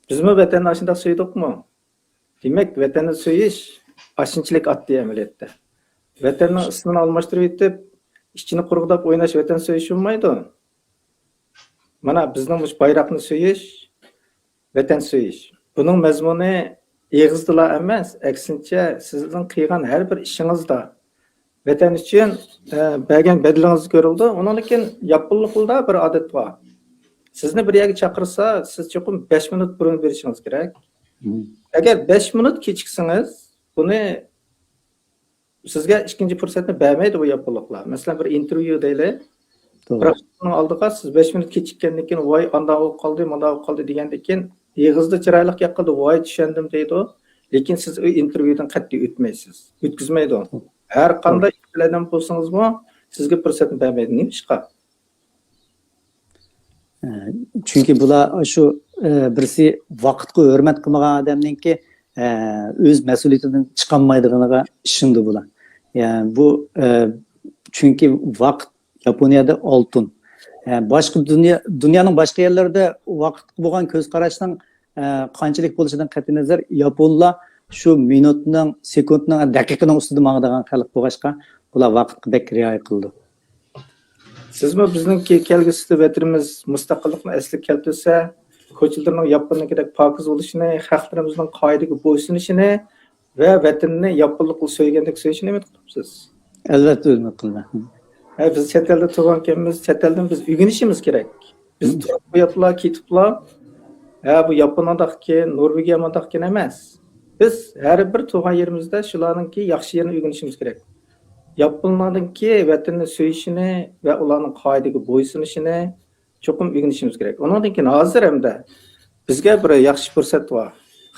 بىزمۇ ۋەتەننى ئاشۇنداق سۆيدۇقمۇ؟ دېمەك، ۋەتەننى سۆيۈش ئاشۇنچىلىك ئاددىي ئەمەلىيەتتە. ۋەتەننىڭ ئىسمىنى ئالماشتۇرۇۋېتىپ، ئىچىنى قۇرغۇداپ ئويناش ۋەتەن سۆيۈش بولمايدۇ. مانا، بىزنىڭ مۇشۇ بايراقنى سۆيۈش، ۋەتەن سۆيۈش. بۇنىڭ مەزمۇنى ئېغىزدىلا ئەمەس، ئەكسىنچە، سىزنىڭ قىلغان ھەر بىر ئىشىڭىزدا، ۋەتەن ئۈچۈن، ئە، بەرگەن بەدىلىڭىز كۆرۈلىدۇ. ئۇنىڭدىن كېيىن ياپونلۇقلاردا بىر ئادەت بار. سىزنى بىر يەرگە چاقىرسا، سىز چوقۇم بەش مىنۇت بۇرۇن بېرىشىڭىز كېرەك. مم. ئەگەر بەش مىنۇت كېچىكسىڭىز، بۇنى سىزگە ئىككىنچى پۇرسەتنى بەرمەيدۇ بۇ ياپونلۇقلار. مەسىلەن، بىر ئىنتېرۋيۇ دەيلى. توغرا. بىراق شۇنىڭ ئالدىغا سىز بەش مىنۇت كېچىككەندىن كېيىن، «ۋاي، ئانداق بولۇپ قالدى، مۇنداق بولۇپ قالدى» دېگەندىن كېيىن، ئېغىزدا چىرايلىق گەپ قىلدى، «ۋاي، چۈشەندىم» دەيدۇ. لېكىن سىز ئۇ ئىنتېرۋيۇدىن قەتئىي ئۆتمەيسىز. ئۆتكۈزمەيدۇ. توغرا. ھەر قانداق ئىش بىلەن بولسىڭىزمۇ، سىزگە پۇرسەتنى بەرمەيدۇ. نېمىشقا؟ ئە، چۈنكى بۇلار شۇ، ئە، بىرسى ۋاقىتقا ھۆرمەت قىلمىغان ئادەمنىڭكى، ئە، ئۆز مەسئۇلىيىتىدىن چىقالمايدىغىنىغا ئىشىنىدۇ بۇلار. يەنى بۇ، ئە، چۈنكى ۋاقىت ياپونىيەدە ئالتۇن. ئە، باشقا دۇنيا، دۇنيانىڭ باشقا يەرلىرىدە ۋاقىتقا بولغان كۆز قاراشنىڭ، ئە، قانچىلىك بولۇشىدىن قەتئىينەزەر، ياپونلار شۇ مىنۇتنىڭ، سېكۇنتنىڭ، دەقىقىنىڭ ئۈستىدە ماڭىدىغان خەلق بولغاچقا، بۇلار ۋاقىتقا بەك رىئايە قىلىدۇ. سىزمۇ بىزنىڭكى كەلگۈسىدە ۋەتىنىمىز مۇستەقىللىقنى ئەسلىگە كەلتۈرسە، كوچىلىرىنىڭ ياپوننىڭكىدەك پاكىز بولۇشىنى، خەقلىرىمىزنىڭ قائىدىگە بويسۇنۇشىنى ۋە ۋەتىنىنى ياپونلۇقلا سۆيگەندەك سۆيۈشىنى ئۈمىد قىلىمىز. ئەلۋەتتە، ئۈمىد قىلىمەن. ھە، بىز چەت ئەلدە تۇرغانكەنمىز، چەت ئەلدىن بىز ئۆگىنىشىمىز كېرەك. بىز تۇرۇپ بۇ ياپلا، كېتىپلا، ھە، بۇ ياپونىيەدەككەن، نورۋېگىيە مۇنداقكەن ئەمەس. بىز ھەر بىر تۇغان يېرىمىزدە شۇلارنىڭكى ياخشى يېرىنى ئۆگىنىشىمىز كېرەك. ياپونلارنىڭكى ۋەتىنىنى سۆيۈشىنى ۋە ئۇلارنىڭ قائىدىگە بويسۇنۇشىنى چوقۇم ئۆگىنىشىمىز كېرەك. ئۇنىڭدىن كېيىن ھازىر ھەمدە بىزگە بىر ياخشى پۇرسەت بار.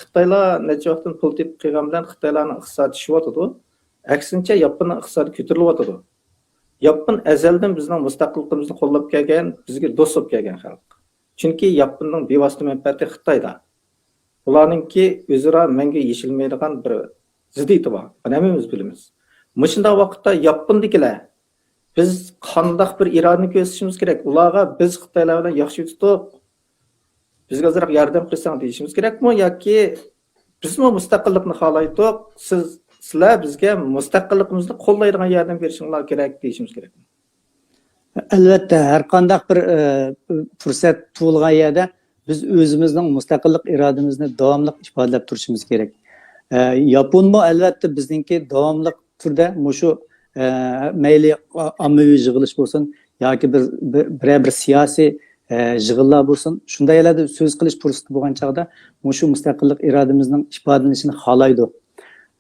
خىتايلار نەچچە ۋاقىتتىن پۇل تېپىپ قىلغان بىلەن خىتايلارنىڭ ئىقتىسادى چۈشۈۋاتىدۇ. ئەكسىنچە، ياپوننىڭ ئىقتىسادى كۆتۈرۈلۈۋاتىدۇ. ياپون ئەزەلدىن بىزنىڭ مۇستەقىللىقىمىزنى قوللاپ كەلگەن، بىزگە دوست بولۇپ كەلگەن خەلق. چۈنكى ياپوننىڭ بىۋاسىتە مەنپەئەتى خىتايدا. ئۇلارنىڭكى ئۆزئارا مەڭگۈ يېشىلمەيدىغان بىر زىددىيىتى بار. بۇنى ھەممىمىز بىلىمىز. مۇشۇنداق ۋاقىتتا ياپوندىكىلەر، بىز قانداق بىر ئىرادىنى كۆرسىتىشىمىز كېرەك؟ ئۇلارغا بىز خىتايلار بىلەن ياخشى يۈتتۇق، بىزگە ئازراق ياردەم قىلساڭ دېيىشىمىز كېرەكمۇ ياكى بىزمۇ مۇستەقىللىقنى خالايتتۇق، سىز، سىلەر بىزگە مۇستەقىللىقىمىزنى قوللايدىغان ياردەم بېرىشىڭلار كېرەك دېيىشىمىز كېرەكمۇ؟ ئەلۋەتتە، ھەر قانداق بىر، ئە، پۇرسەت تۇغۇلغان يەردە بىز ئۆزىمىزنىڭ مۇستەقىللىق ئىرادىمىزنى داۋاملىق ئىپادىلەپ تۇرۇشىمىز كېرەك. ئە، ياپونمۇ ئەلۋەتتە بىزنىڭكى داۋاملىق تۈردە مۇشۇ، ئە، مەيلى ئا-، ئاممىۋى يىغىلىش بولسۇن ياكى بىر، بىر، بىرەر بىر سىياسىي، ئە، يىغىنلار بولسۇن، شۇنداق يەرلەردە سۆز قىلىش پۇرسىتى بولغان چاغدا مۇشۇ مۇستەقىللىق ئىرادىمىزنىڭ ئىپادىلىنىشىنى خالايدۇ.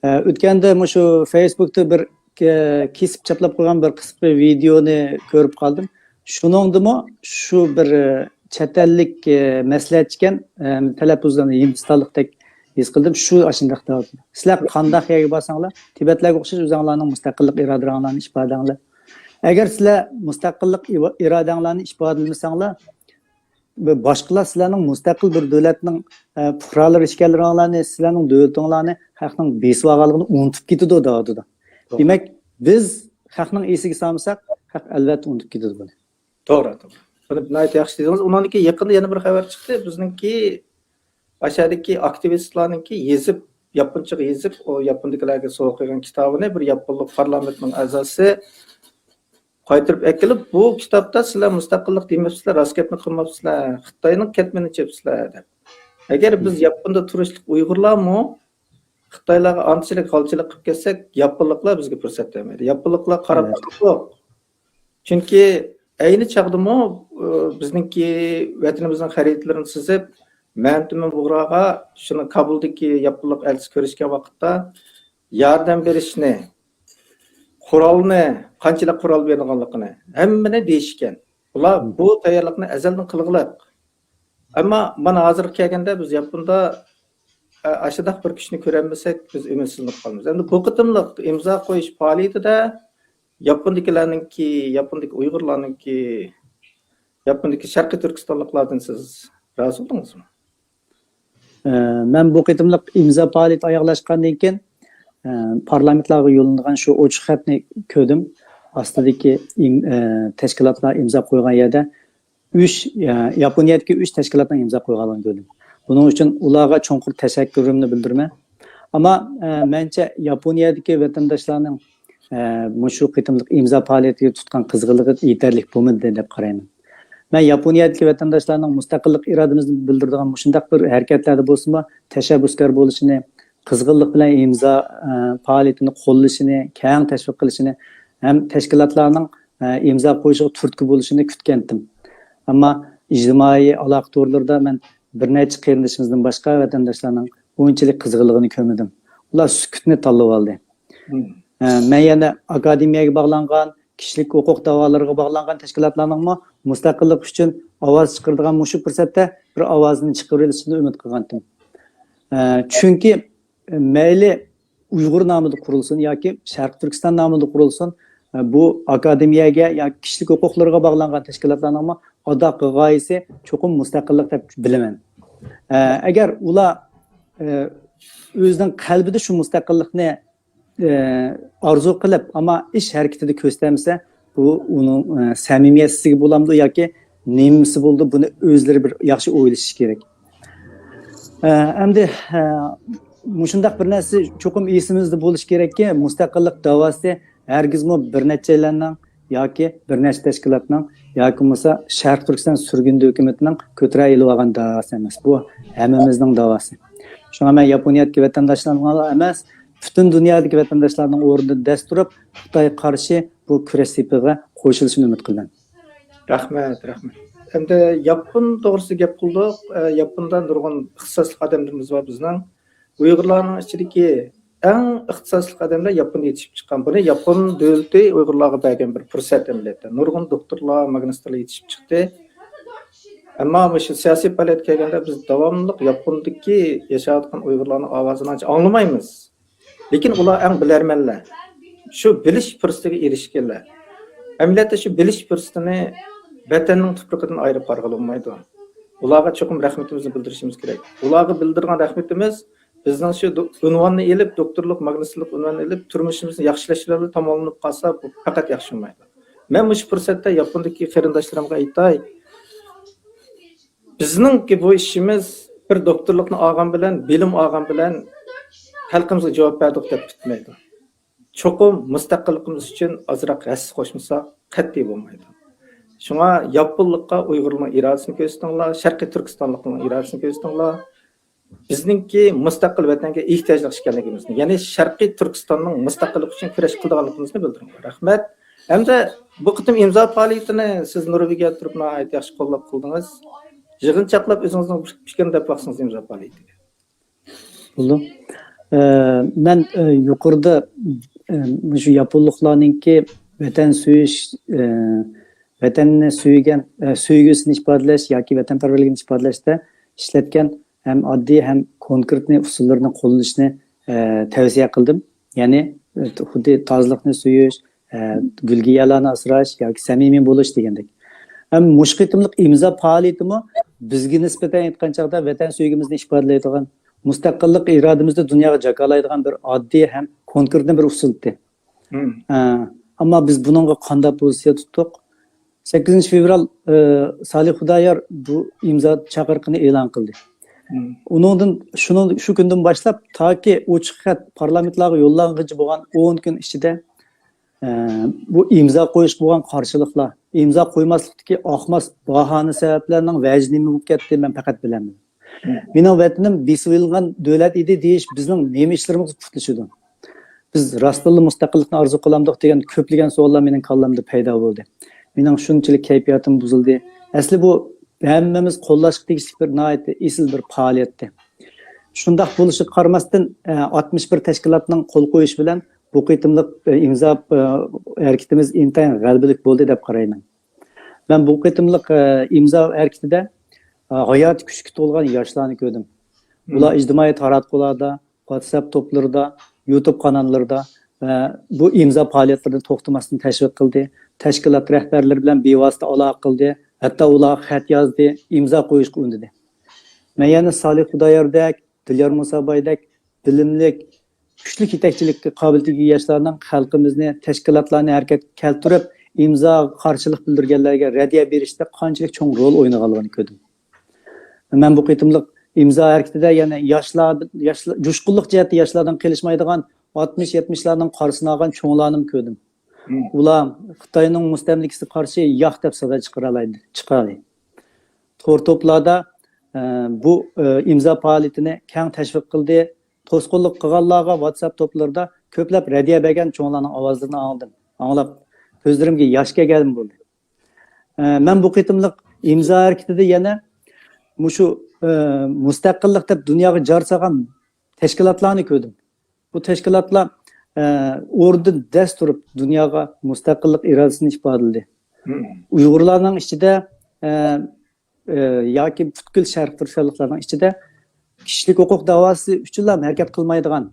ئە، ئۆتكەندە مۇشۇ فېيسبۇكتا بىر، ئە، كېسىپ چاپلاپ قويغان بىر قىسقا ۋىدېئونى كۆرۈپ قالدىم. شۇنىڭدىمۇ شۇ بىر، ئە، چەت ئەللىك، ئە، مەسلىھەتچىكەن، ئە، تەلەپپۇزلىرىنى ھىندىستانلىقتەك ھېس قىلدىم. شۇ ئاشۇنداق دەۋاتىدۇ. سىلەر قانداق يەرگە بارساڭلار، تىبەتلەرگە ئوخشاش ئۆزۈڭلارنىڭ مۇستەقىللىق ئىرادىلىرىڭلارنى ئىپادىلەڭلار. ئەگەر سىلەر مۇستەقىللىق ئىۋا-، ئىرادەڭلارنى ئىپادىلىمىسەڭلار، باشقىلار سىلەرنىڭ مۇستەقىل بىر دۆلەتنىڭ، ئە، پۇقرالىرى ئىكەنلىكىڭلارنى، سىلەرنىڭ دۆلىتىڭلارنى خەقنىڭ بېسىۋالغانلىقىنى ئۇنتۇپ كېتىدۇ دەۋاتىدۇ. توغرا. دېمەك، بىز خەقنىڭ ئېسىگە سالمىساق، خەق ئەلۋەتتە ئۇنتۇپ كېتىدۇ بۇنى. توغرا، توغرا. بۇنى ناھايىتى ياخشى دېدىڭىز. ئۇنىڭدىن كېيىن يېقىندا يەنە بىر خەۋەر چىقتى. بىزنىڭكى ئاشۇ يەردىكى ئاكتىۋىستلارنىڭكى يېزىپ، ياپونچىغا يېزىپ، ئۇ ياپوندىكىلەرگە سوۋغا قىلغان كىتابىنى بىر ياپونلۇق پارلامېنتنىڭ ئەزاسى قايتۇرۇپ ئەكېلىپ، بۇ كىتابتا سىلەر مۇستەقىللىق دېمەپسىلەر، راست گەپنى قىلماپسىلەر، خىتاينىڭ كەتمىنىنى چېپىسىلەر دەپ. ئەگەر بىز ياپوندا تۇرۇشلۇق ئۇيغۇرلارمۇ خىتايلارغا ئانچىلىك غالچىلىق قىلىپ كەتسەك، ياپونلۇقلار بىزگە پۇرسەت بەرمەيدۇ. ياپونلۇقلار قاراپ تۇرۇپ، چۈنكى ئەينى چاغدىمۇ، ئى، بىزنىڭكى ۋەتىنىمىزنىڭ خەرىتىلىرىنى سىزىپ، مەنتىمىن بۇغراغا شۇنىڭ كابۇلدىكى ياپونلۇق ئەلچىسى كۆرۈشكەن ۋاقىتتا ياردەم بېرىشنى، قورالنى، قانچىلىك قورال بېرىدىغانلىقىنى، ھەممىنى دېيىشكەن. بۇلار بۇ تەييارلىقنى ئەزەلدىن قىلغۇلۇق. ئەمما مانا ھازىرغا كەلگەندە بىز ياپوندا، ئە، ئاشۇنداق بىر كۈچنى كۆرەلمىسەك، بىز ئۈمىدسىزلىنىپ قالىمىز. ئەمدى بۇ قېتىملىق ئىمزا قويۇش پائالىيىتىدە ياپوندىكىلەرنىڭكى، ياپوندىكى ئۇيغۇرلارنىڭكى، ياپوندىكى شەرقىي تۈركىستانلىقلاردىن سىز رازى بولدىڭىزمۇ؟ ئە، مەن بۇ قېتىملىق ئىمزا پائالىيىتى ئاياغلاشقاندىن كېيىن، ئە، پارلامېنتلارغا يوللىنىدىغان شۇ ئوچۇق خەتنى كۆردۈم. ئاستىدىكى ئىم-، ئە، تەشكىلاتلار ئىمزا قويغان يەردە ئۈچ، يا-، ياپونىيەدىكى ئۈچ تەشكىلاتنىڭ ئىمزا قويغانلىقىنى كۆردۈم. بۇنىڭ ئۈچۈن ئۇلارغا چوڭقۇر تەشەككۈرۈمنى بىلدۈرىمەن. ئەمما، ئە، مەنچە ياپونىيەدىكى ۋەتەنداشلارنىڭ، ئە، مۇشۇ قېتىملىق ئىمزا پائالىيىتىگە تۇتقان قىزغىنلىقى يېتەرلىك بولمىدى دەپ قارايمەن. مەن ياپونىيەدىكى ۋەتەنداشلارنىڭ مۇستەقىللىق ئىرادىمىزنى بىلدۈرىدىغان مۇشۇنداق بىر ھەرىكەتلەردە بولسىمۇ تەشەببۇسكار بولۇشىنى، قىزغىنلىق بىلەن ئىمزا، ئە، پائالىيىتىنى قوللىشىنى، كەڭ تەشۋىق قىلىشىنى ھەم تەشكىلاتلارنىڭ، ئە، ئىمزا قويۇشىغا تۈرتكە بولۇشىنى كۈتكەنتىم. ئەمما ئىجتىمائىي ئالاقە تورلىرىدا مەن بىر نەچچە قېرىندىشىمىزدىن باشقا ۋەتەنداشلارنىڭ ئۇنچىلىك قىزغىنلىقىنى كۆرمىدىم. ئۇلار سۈكۈتنى تاللىۋالدى. ئە، مەن يەنە ئاكادېمىيەگە باغلانغان، كىشىلىك ھوقۇق داۋالىرىغا باغلانغان تەشكىلاتلارنىڭمۇ مۇستەقىللىق ئۈچۈن ئاۋاز چىقىرىدىغان مۇشۇ پۇرسەتتە بىر ئاۋازىنى چىقىرىۋېلىشىنى ئۈمىد قىلغانتىم. ئە، چۈنكى مەيلى ئۇيغۇر نامىدا قۇرۇلسۇن ياكى شەرقىي تۈركىستان نامىدا قۇرۇلسۇن، ئە، بۇ ئاكادېمىيەگە ياكى كىشىلىك ھوقۇقلىرىغا باغلانغان تەشكىلاتلارنىڭمۇ ئاداققى غايىسى چوقۇم مۇستەقىللىق دەپ بىلىمەن. ئە، ئەگەر ئۇلار، ئە، ئۆزىنىڭ قەلبىدە شۇ مۇستەقىللىقنى ئە، ئارزۇ قىلىپ، ئەمما ئىش ھەرىكىتىدە كۆرسىتەلمىسە، بۇ ئۇنىڭ، ئە، سەمىمىيەتسىزلىكى بولامدۇ ياكى نېمىسى بولىدۇ، بۇنى ئۆزلىرى بىر ياخشى ئويلىشىشى كېرەك. ئە، ئەمدى، ئە، مۇشۇنداق بىر نەرسە چوقۇم ئېسىمىزدە بولۇشى كېرەككى، مۇستەقىللىق داۋاسى ھەرگىزمۇ بىر نەچچەيلەننىڭ ياكى بىر نەچچە تەشكىلاتنىڭ ياكى بولمىسا شەرقىي تۈركىستان سۈرگۈندە ھۆكۈمىتىنىڭ كۆتۈرە ئېلىۋالغان داۋاسى ئەمەس. بۇ ھەممىمىزنىڭ داۋاسى. شۇڭا مەن ياپونىيەدىكى ۋەتەنداشلارنىڭلا ئەمەس، پۈتۈن دۇنيادىكى ۋەتەنداشلارنىڭ ئورنىدا دەس تۇرۇپ، خىتايغا قارشى بۇ كۈرەش سېپىغا قوشۇلۇشىنى ئۈمىد قىلىمەن. رەھمەت، رەھمەت. ئەمدى ياپون توغرىسىدا گەپ قىلدۇق. ئە، ياپوندا نۇرغۇن ئىختىساسلىق ئادەملىرىمىز بار بىزنىڭ. ئۇيغۇرلارنىڭ ئىچىدىكى ئەڭ ئىختىساسلىق ئادەملەر ياپوندا يېتىشىپ چىققان. بۇنى ياپون دۆلىتى ئۇيغۇرلارغا بەرگەن بىر پۇرسەت ئەمەلىيەتتە. نۇرغۇن دوكتورلار، ماگىستىرلار يېتىشىپ چىقتى. ئەمما مۇشۇ سىياسىي پائالىيەتكە كەلگەندە بىز داۋاملىق ياپوندىكى ياشاۋاتقان ئۇيغۇرلارنىڭ ئاۋازىنى ئانچە ئاڭلىمايمىز. لېكىن ئۇلار ئەڭ بىلەرمەنلەر. شۇ بىلىش پۇرسىتىگە ئېرىشكەنلەر. ئەمەلىيەتتە شۇ بىلىش پۇرسىتىنى ۋەتەننىڭ تۇپرىقىدىن ئايرىپ قارىغىلى بولمايدۇ. ئۇلارغا چوقۇم رەھمىتىمىزنى بىلدۈرۈشىمىز كېرەك. ئۇلارغا بىلدۈرىدىغان رەھمىتىمىز بىزنىڭ شۇ دو-، ئۇنۋاننى ئېلىپ، دوكتورلۇق، ماگىستىرلىق ئۇنۋانىنى ئېلىپ، تۇرمۇشىمىزنى ياخشىلاش بىلەن تاماملىنىپ قالسا، بۇ پەقەت ياخشى بولمايدۇ. مەن مۇشۇ پۇرسەتتە ياپوندىكى قېرىنداشلىرىمغا ئېيتاي، بىزنىڭكى بۇ ئىشىمىز بىر دوكتورلۇقنى ئالغان بىلەن، بىلىم ئالغان بىلەن خەلقىمىزگە جاۋاب بەردۇق دەپ پۈتمەيدۇ. چوقۇم مۇستەقىللىقىمىز ئۈچۈن ئازراق ھەسسە قوشمىساق قەتئىي بولمايدۇ. شۇڭا ياپونلۇققا ئۇيغۇرلارنىڭ ئىرادىسىنى كۆرسىتىڭلار، شەرقىي تۈركىستانلىقلارنىڭ ئىرادىسىنى كۆرسىتىڭلار. بىزنىڭكى مۇستەقىل ۋەتەنگە ئېھتىياجلىق ئىكەنلىكىمىزنى، يەنى شەرقىي تۈركىستاننىڭ مۇستەقىللىقى ئۈچۈن كۈرەش قىلىدىغانلىقىمىزنى بىلدۈرۈڭلار. رەھمەت. ھەمدە بۇ قېتىم ئىمزا پائالىيىتىنى سىز نورۋېگىيەدە تۇرۇپ ناھايىتى ياخشى قوللاپ قىلدىڭىز. يىغىنچاقلاپ ئۆزىڭىزنىڭ بىر پىكرىنى دەپ باقسىڭىز ئىمزا پائالىيىتىگە. بولدى. ئە، مەن، ئە، يۇقىرىدا، ئە، مۇشۇ ياپونلۇقلارنىڭكى ۋەتەن سۆيۈش، ئە، ۋەتەننى سۆيگەن، ئە، سۆيگۈسىنى ئىپادىلەش ياكى ۋەتەنپەرۋەرلىكىنى ئىپادىلەشتە ئىشلەتكەن ھەم ئاددىي، ھەم كونكرېتنى ئۇسۇللىرىنى قوللىنىشنى، ئە، تەۋسىيە قىلدىم. يەنى، ئە، خۇددى تازىلىقنى سۆيۈش، ئە، گۈلگىيەلەرنى ئاسراش ياكى سەمىمىي بولۇش دېگەندەك. ھەم مۇشۇ قېتىملىق ئىمزا پائالىيىتىمۇ بىزگە نىسبەتەن ئېيتقان چاغدا ۋەتەن سۆيگۈمىزنى ئىپادىلەيدىغان، مۇستەقىللىق ئىرادىمىزنى دۇنياغا جاكارلايدىغان بىر ئاددىي ھەم كونكرېتنى بىر ئۇسۇل ئىدى. مم. ئە، ئەمما بىز بۇنىڭغا قانداق پوزىتسىيە تۇتتۇق؟ سەككىزىنچى فېۋرال، ئە، سالىھ خۇدايار بۇ ئىمزا چاقىرىقىنى ئېلان قىلدى. مم. ئۇنىڭدىن، شۇنىڭ، شۇ كۈندىن باشلاپ تاكى ئوچۇق خەت پارلامېنتلارغا يوللانغىچە بولغان ئون كۈن ئىچىدە، ئە، بۇ ئىمزا قويۇشقا بولغان قارشىلىقلار، ئىمزا قويماسلىقتىكى ئاقماس باھانە سەۋەبلەرنىڭ ۋەجى نېمە بولۇپ كەتتى، مەن پەقەت بىلەلمىدىم. مم. مېنىڭ ۋەتىنىم بېسىۋېلىنغان دۆلەت ئىدى دېيىش بىزنىڭ نېمە ئىشلىرىمىزغا پۇتلىشىدۇ؟ بىز راستتىنلا مۇستەقىللىقنى ئارزۇ قىلامدۇق دېگەن كۆپلىگەن سوئاللار مېنىڭ كاللامدا پەيدا بولدى. مېنىڭ شۇنچىلىك كەيپىياتىم بۇزۇلدى. ئەسلى بۇ ھەممىمىز قوللاشقا تېگىشلىك بىر ناھايىتى ئېسىل بىر پائالىيەتتى. شۇنداق بولۇشىغا قارىماستىن، ئە، ئاتمىش بىر تەشكىلاتنىڭ قول قويۇشى بىلەن بۇ قېتىملىق، ئە، ئىمزا، ئە، ھەرىكىتىمىز ئىنتايىن غەلىبىلىك بولدى دەپ قارايمەن. مەن بۇ قېتىملىق، ئە، ئىمزا ھەرىكىتىدە، ئە، ھاياتىي كۈچكە تولغان ياشلارنى كۆردۈم. مم. ئۇلار ئىجتىمائىي تاراتقۇلاردا، ۋاتساپ توپلىرىدا، يۇتۇب قاناللىرىدا، ئە، بۇ ئىمزا پائالىيەتلىرىنى توختىماستىن تەشۋىق قىلدى. تەشكىلات رەھبەرلىرى بىلەن بىۋاسىتە ئالاقە قىلدى. ھەتتا ئۇلارغا خەت يازدى، ئىمزا قويۇشقا ئۈندىدى. مەن يەنە سالىھ خۇداياردەك، دىليار مۇسابايدەك بىلىملىك، كۈچلۈك يېتەكچىلىك قابىلىيىتىگە ئىگە ياشلارنىڭ خەلقىمىزنى، تەشكىلاتلارنى ھەرىكەتكە كەلتۈرۈپ، ئىمزاغا قارشىلىق بىلدۈرگەنلەرگە رەددىيە بېرىشتە قانچىلىك چوڭ رول ئوينىغانلىقىنى كۆردۈم. مەن بۇ قېتىملىق ئىمزا ھەرىكىتىدە يەنە ياشلار، ياشلار، جۇشقۇنلۇق جەھەتتە ياشلاردىن قېلىشمايدىغان ئاتمىش يەتمىشلەرنىڭ قارىسىنى ئالغان چوڭلارنىمۇ كۆردۈم. مم. ئۇلار خىتاينىڭ مۇستەملىكىسىگە قارشى ياق دەپ سادا چىقىرالايدۇ، چىقىرالايدۇ. تور توپلاردا، ئە، بۇ، ئە، ئىمزا پائالىيىتىنى كەڭ تەشۋىق قىلدى. توسقۇنلۇق قىلغانلارغا ۋاتساپ توپلىرىدا كۆپلەپ رەددىيە بەرگەن چوڭلارنىڭ ئاۋازلىرىنى ئاڭلىدىم. ئاڭلاپ كۆزلىرىمگە ياش كەلگەن بولدى. ئە، مەن بۇ قېتىملىق ئىمزا ھەرىكىتىدە يەنە مۇشۇ، ئە، مۇستەقىللىق دەپ دۇنياغا جار سالغان تەشكىلاتلارنى كۆردۈم. بۇ تەشكىلاتلار، ئە، ئورنىدىن دەس تۇرۇپ دۇنياغا مۇستەقىللىق ئىرادىسىنى ئىپادىلىدى. مم. ئۇيغۇرلارنىڭ ئىچىدە، ئە، ئە، ياكى پۈتكۈل شەرقىي تۈركىستانلىقلارنىڭ ئىچىدە كىشىلىك ھوقۇق داۋاسى ئۈچۈنلا ھەرىكەت قىلمايدىغان،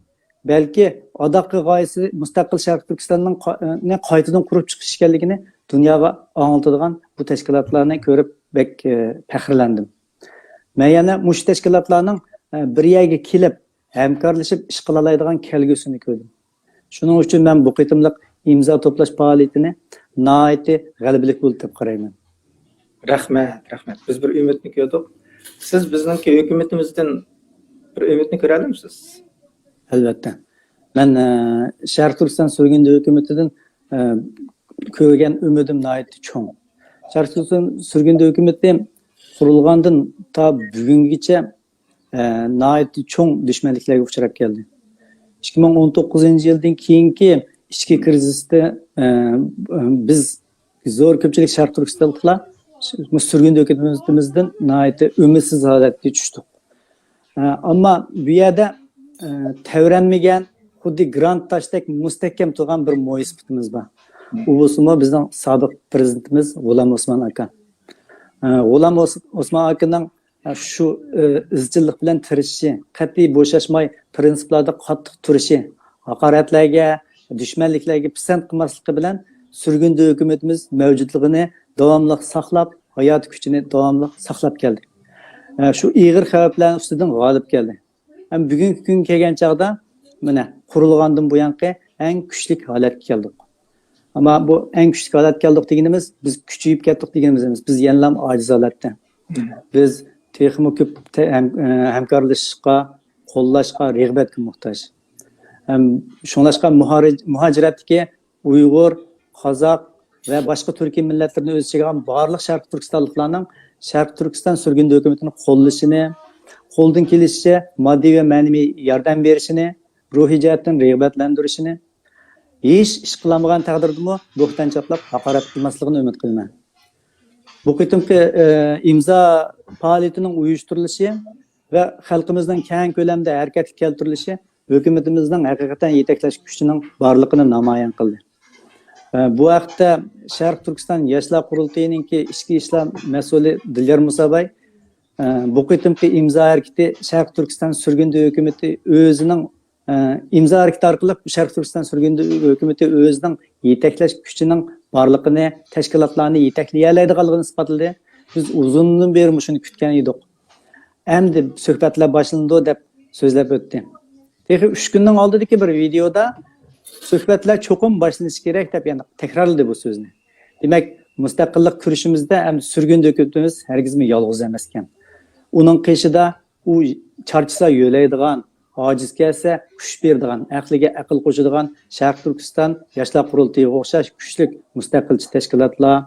بەلكى ئاداققى غايىسى مۇستەقىل شەرقىي تۈركىستاننىڭ قا-، نى قايتىدىن قۇرۇپ چىقىش ئىكەنلىكىنى دۇنياغا ئاڭلىتىدىغان بۇ تەشكىلاتلارنى كۆرۈپ بەك، ئە، پەخىرلەندىم. مەن يەنە مۇشۇ تەشكىلاتلارنىڭ، ئە، بىر يەرگە كېلىپ ھەمكارلىشىپ ئىش قىلالايدىغان كەلگۈسىنى كۆردۈم. شۇنىڭ ئۈچۈن مەن بۇ قېتىملىق ئىمزا توپلاش پائالىيىتىنى ناھايىتى غەلىبىلىك بولدى دەپ قارايمەن. رەھمەت، رەھمەت. بىز بىر ئۈمىدنى كۆردۇق. سىز بىزنىڭكى ھۆكۈمىتىمىزدىن بىر ئۈمىدنى كۆرەلمىسىز؟ ئەلۋەتتە. مەن، ئە، شەرقىي تۈركىستان سۈرگۈندە ھۆكۈمىتىدىن، ئە، كۆرگەن ئۈمىدىم ناھايىتى چوڭ. شەرقىي تۈركىستان سۈرگۈندە ھۆكۈمىتى قۇرۇلغاندىن تا بۈگۈنگىچە، ئە، ناھايىتى چوڭ دۈشمەنلىكلەرگە ئۇچراپ كەلدى. ئىككى مىڭ ئون توققۇزىنچى يىلدىن كېيىنكى ئىچكى كىرىزىستا، ئە، بىز زور كۆپچىلىك شەرقىي تۈركىستانلىقلار مۇشۇ سۈرگۈندە ھۆكۈمىتىمىزدىن ناھايىتى ئۈمىدسىز ھالەتكە چۈشتۇق. ئە، ئەمما بۇ يەردە، ئە، تەۋرەنمىگەن، خۇددى گرانت تاشتەك مۇستەھكەم تۇرغان بىر مويسىپىتىمىز بار. ئۇ بولسىمۇ بىزنىڭ سابىق پىرېزىدېنتىمىز غۇلام ئوسمان ئاكا. ئە، غۇلام ئوس-، ئوسمان ئاكىنىڭ، ئە، شۇ، ئە، ئىزچىللىق بىلەن تىرىشىشى، قەتئىي بوشاشماي پىرىنسىپلاردا قاتتىق تۇرۇشى، ھاقارەتلەرگە، دۈشمەنلىكلەرگە پىسەنت قىلماسلىقى بىلەن سۈرگۈندە ھۆكۈمىتىمىز مەۋجۇتلۇقىنى داۋاملىق ساقلاپ، ھاياتىي كۈچىنى داۋاملىق ساقلاپ كەلدى. ئە، شۇ ئېغىر خەۋپلەرنىڭ ئۈستىدىن غالىب كەلدى. ھەم بۈگۈنكى كۈنگە كەلگەن چاغدا، مانا، قۇرۇلغاندىن بۇيانقى ئەڭ كۈچلۈك ھالەتكە كەلدۇق. ئەمما بۇ ئەڭ كۈچلۈك ھالەتكە كەلدۇق دېگىنىمىز، بىز كۈچىيىپ كەتتۇق دېگىنىمىز ئەمەس. بىز يەنىلا ئاجىز ھالەتتە. بىز تېخىمۇ كۆپ تە-، ھەم-، ھەمكارلىشىشقا، قوللاشقا، رىغبەتكە موھتاج. ھەم شۇڭلاشقا مۇھارىج-، مۇھاجىرەتتىكى ئۇيغۇر، قازاق ۋە باشقا تۈركىي مىللەتلەرنى ئۆز ئىچىگە ئالغان بارلىق شەرقىي تۈركىستانلىقلارنىڭ شەرقىي تۈركىستان سۈرگۈندە ھۆكۈمىتىنى قوللىشىنى، قولدىن كېلىشىچە ماددىي ۋە مەنىۋى ياردەم بېرىشىنى، روھىي جەھەتتىن رىغبەتلەندۈرۈشىنى، ھېچ ئىش قىلالمىغان تەقدىردىمۇ بۆھتان چاپلاپ ھاقارەت قىلماسلىقىنى ئۈمىد قىلىمەن. بۇ قېتىمقى، ئە، ئىمزا پائالىيىتىنىڭ ئۇيۇشتۇرۇلۇشى ۋە خەلقىمىزنىڭ كەڭ كۆلەمدە ھەرىكەتكە كەلتۈرۈلۈشى ھۆكۈمىتىمىزنىڭ ھەقىقەتەن يېتەكلەش كۈچىنىڭ بارلىقىنى نامايان قىلدى. ئە، بۇ ھەقتە شەرقىي تۈركىستان ياشلار قۇرۇلتىيىنىڭكى ئىچكى ئىشلار مەسئۇلى دىليار مۇساباي، ئە، بۇ قېتىمقى ئىمزا ھەرىكىتى شەرقىي تۈركىستان سۈرگۈندە ھۆكۈمىتى ئۆزىنىڭ، ئە، ئىمزا ھەرىكىتى ئارقىلىق شەرقىي تۈركىستان سۈرگۈندە ھۆكۈمىتى ئۆزىنىڭ يېتەكلەش كۈچىنىڭ بارلىقىنى، تەشكىلاتلارنى يېتەكلىيەلەيدىغانلىقىنى ئىسپاتلىدى. بىز ئۇزۇندىن بېرى مۇشۇنى كۈتكەن ئىدۇق. ئەمدى سۆھبەتلەر باشلىنىدۇ دەپ سۆزلەپ ئۆتتى. تېخى ئۈچ كۈننىڭ ئالدىدىكى بىر ۋىدېيودا سۆھبەتلەر چوقۇم باشلىنىشى كېرەك دەپ يەنە تەكرارلىدى بۇ سۆزنى. دېمەك، مۇستەقىللىق كۈرىشىمىزدە ئەمدى سۈرگۈندە ھۆكۈمىتىمىز ھەرگىزمۇ يالغۇز ئەمەسكەن. ئۇنىڭ قېشىدا ئۇ چارچىسا يۆلەيدىغان، ئاجىز كەلسە كۈچ بېرىدىغان، ئەقلىگە ئەقىل قوشىدىغان شەرقىي تۈركىستان ياشلار قۇرۇلتىيىغا ئوخشاش كۈچلۈك مۇستەقىلچى تەشكىلاتلار،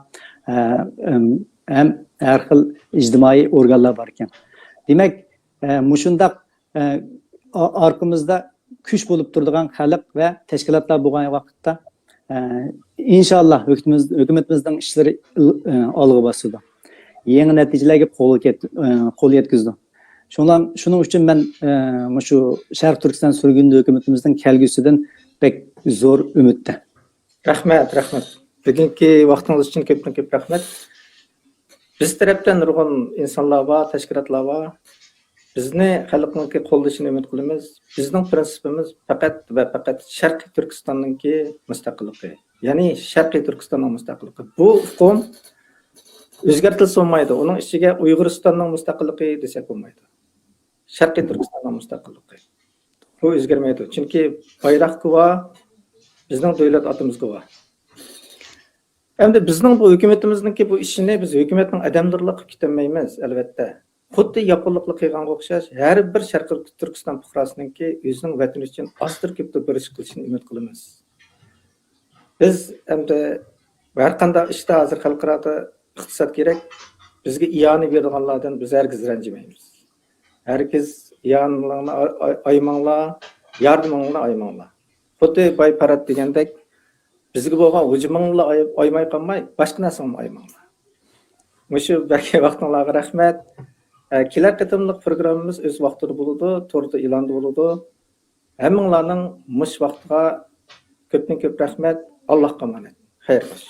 ئە، ئەم، ھەم ھەر خىل ئىجتىمائىي ئورگانلار بار ئىكەن. دېمەك، ئە، مۇشۇنداق، ئە، ئا-، ئارقىمىزدا كۈچ بولۇپ تۇرىدىغان خەلق ۋە تەشكىلاتلار بولغان ۋاقىتتا، ئە، ئىنشاللا ھۆكۈمىتىمىز-، ھۆكۈمىتىمىزنىڭ ئىشلىرى ئىل-، ئە، ئالغا باسىدۇ. يېڭى نەتىجىلەرگە قول كەت-، ئە، قول يەتكۈزىدۇ. شۇڭلار، شۇنىڭ ئۈچۈن مەن، ئە، مۇشۇ شەرقىي تۈركىستان سۈرگۈندە ھۆكۈمىتىمىزنىڭ كەلگۈسىدىن بەك زور ئۈمىدتە. رەھمەت، رەھمەت. بۈگۈنكى ۋاقتىڭىز ئۈچۈن كۆپتىن كۆپ رەھمەت. بىز تەرەپتىن نۇرغۇن ئىنسانلار بار، تەشكىلاتلار بار. بىزنى خەلقنىڭكى قوللىشىنى ئۈمىد قىلىمىز. بىزنىڭ پىرىنسىپىمىز پەقەت ۋە پەقەت شەرقىي تۈركىستاننىڭكى مۇستەقىللىقى. يەنى شەرقىي تۈركىستاننىڭ مۇستەقىللىقى. بۇ ئۇقۇم ئۆزگەرتىلسە بولمايدۇ. ئۇنىڭ ئىچىگە ئۇيغۇرىستاننىڭ مۇستەقىللىقى دېسەك بولمايدۇ. شەرقىي تۈركىستاننىڭ مۇستەقىللىقى. بۇ ئۆزگەرمەيدۇ. چۈنكى بايراق گۇۋاھ، بىزنىڭ دۆلەت ئاتىمىز گۇۋاھ. ئەمدى بىزنىڭ بۇ ھۆكۈمىتىمىزنىڭكى بۇ ئىشىنى بىز ھۆكۈمەتنىڭ ئادەملىرىلا قىلىپ كېتەلمەيمىز، ئەلۋەتتە. خۇددى ياپونلۇقلار قىلغانغا ئوخشاش، ھەر بىر شەرقىي تۈركىستان پۇقراسىنىڭكى ئۆزىنىڭ ۋەتىنى ئۈچۈن ئاستۇر كۆپتۇر بىر ئىش قىلىشىنى ئۈمىد قىلىمىز. بىز ئەمدى ھەر قانداق ئىشتا ھازىر خەلقئارادا ئىقتىساد كېرەك، بىزگە ئىئانە بېرىدىغانلاردىن بىز ھەرگىز رەنجىمەيمىز. ھەرگىز ئىئانىلىرىڭلارنى ئاي-، ئاي-، ئايىماڭلار، ياردىمىڭلارنى ئايىماڭلار. خۇددى باي پەرھات دېگەندەك، بىزگە بولغان ھۇجۇمۇڭلارنى ئاي-، ئايىماي قالماي، باشقا نەرسىڭلارنى ئايىماڭلار. مۇشۇ بەرگەن ۋاقتىڭلارغا رەھمەت. ئە، كېلەر قېتىملىق پروگراممىمىز ئۆز ۋاقتىدا بولىدۇ، توردا ئېلاندا بولىدۇ. ھەممىڭلارنىڭ مۇشۇ ۋاقتىغا كۆپتىن كۆپ رەھمەت. ئاللاھقا ئامانەت. خەير خوش.